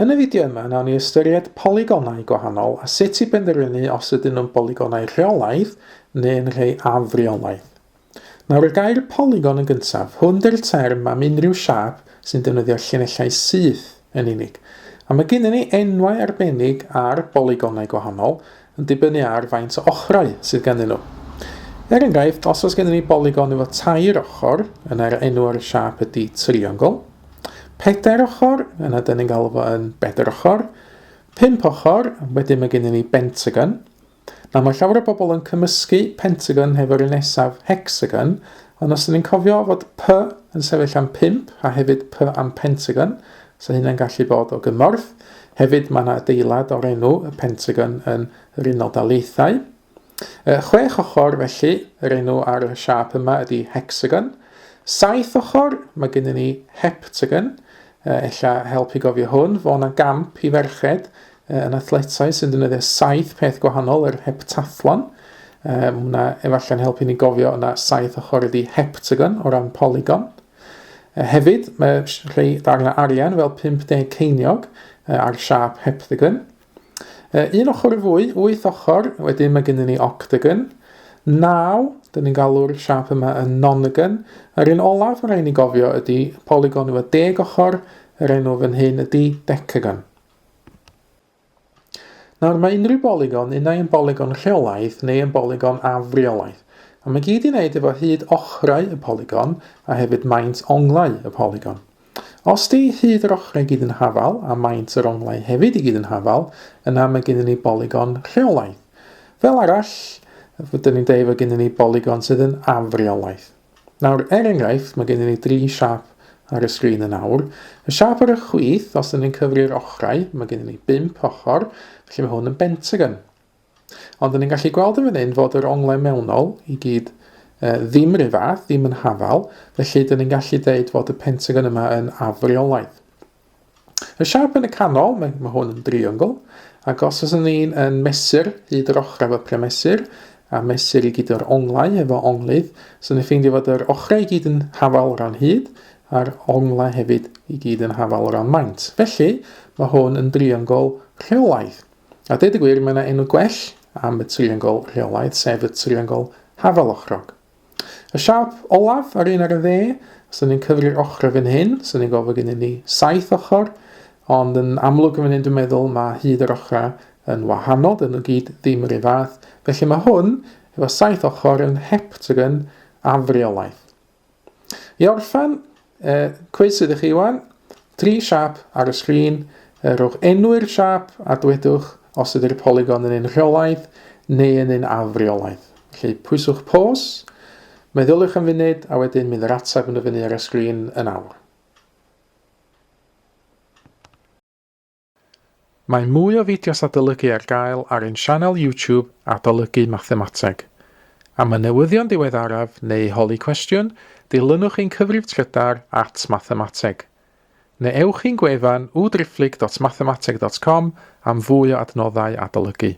Yn y fideo yma, nawn ni ystyried polygonau gwahanol a sut i benderfynu os ydyn nhw'n bolygonau rheolaidd neu'n rhai afreolaidd. Nawr, y gair polygon yn gyntaf, hwn 'di'r term am unrhyw siâp sy'n defnyddio llinellau syth yn unig. A mae gennym ni enwau arbennig ar bolygonau gwahanol yn dibynnu ar faint o ochrau sydd ganddyn nhw. Er enghraifft, os oes gennym ni bolygon efo tair ochr, yna'r enw ar y siâp ydy triongl. Pedair ochr, yna dyn ni'n galw fo yn bedair ochr. Pump ochr, wedyn mae gennym ni bentagon. Nawr mae llawer o bobl yn cymysgu pentagon hefo'r un nesaf hexagon, ond os ydyn ni'n cofio fod P yn sefyll am 5 a hefyd P am pentagon, so hynna'n gallu bod o gymorth. Hefyd mae yna adeilad o'r enw y Pentagon yn yr Unol Daleithiau. Chwech ochr, felly, yr enw ar y siâp yma ydy hexagon. Saith ochr, mae gennym ni heptagon. Ella helpu gofio hwn, fo yna gamp i ferched yn athletau sy'n defnyddio saith peth gwahanol, yr heptathlon. Mae hwnna efallai'n helpu ni gofio yna saith ochr ydy heptagon o ran polygon. Hefyd, mae rhai darnau arian fel 50 ceiniog ar siâp heptagon. Un ochr y fwy, wyth ochr, wedyn mae gennym ni octagon. Naw, dyn ni'n galw'r siâp yma yn nonagon. Yr un olaf mae rhaid ni gofio ydy polygon efo deg ochr, yr enw fan hyn ydy decagon. Nawr mae unrhyw bolygon unai yn bolygon rheolaidd neu yn bolygon afreolaidd. A mae gyd i wneud efo hyd ochrau y polygon a hefyd maint onglau y polygon. Os 'di hyd yr ochrau i gyd yn hafal, a maint yr onglau hefyd i gyd yn hafal, yna mae gennym ni bolygon rheolaidd. Fel arall, fydden ni'n deud fod gennym ni bolygon sydd yn afreolaidd. Nawr, er enghraifft, mae gennym ni dri siâp ar y sgrin yn awr. Y siâp ar y chwith, os ydyn ni'n cyfri'r ochrau, mae gennym ni bump ochr, felly mae hwn yn bentagon. Ond ni'n gallu gweld yn fan hyn fod yr onglau mewnol i gyd ddim rhyw fath, ddim yn hafal, felly dyn ni'n gallu deud fod y pentagon yma yn afreolaidd. Y siarp yn y canol, mae, mae hwn yn driongl, ac os oes ni'n yn mesur hyd yr ochrau efo premesur, a mesur i gyd o'r onglau efo onglydd, so ni'n ffeindio fod yr ochrau i gyd yn hafal o ran hyd, a'r onglau hefyd i gyd yn hafal o ran maint. Felly, mae hwn yn driongl rheolaidd. A deud y gwir, mae yna enw gwell am y triongl rheolaidd, sef y triongl hafalochrog. Y siâp olaf ar un ar y dde, os ydyn ni'n cyfri'r ochrau fan hyn, so ni'n gofod gennym ni saith ochr, ond yn amlwg yn fan hyn dwi'n meddwl mae hyd yr ochrau yn wahanol, dyn nhw gyd ddim yr un fath. Felly mae hwn efo saith ochr yn heptagon afreolaidd. I orffen, eh, cwis ydych chi wan, tri siap ar y sgrin, eh, rhowch enw i'r siap a dwedwch os ydy'r polygon yn un rheolaidd neu yn un afreolaidd. Felly pwyswch pause, meddyliwch am funud a wedyn mynd yr ateb yn y fyny ar y sgrin yn awr. Mae mwy o fideos adolygu ar gael ar ein sianel YouTube Adolygu Mathemateg. Am y newyddion diweddaraf neu holi cwestiwn, dilynwch ein cyfrif trydar at mathemateg. Neu ewch i'n gwefan www.mathemateg.com am fwy o adnoddau adolygu.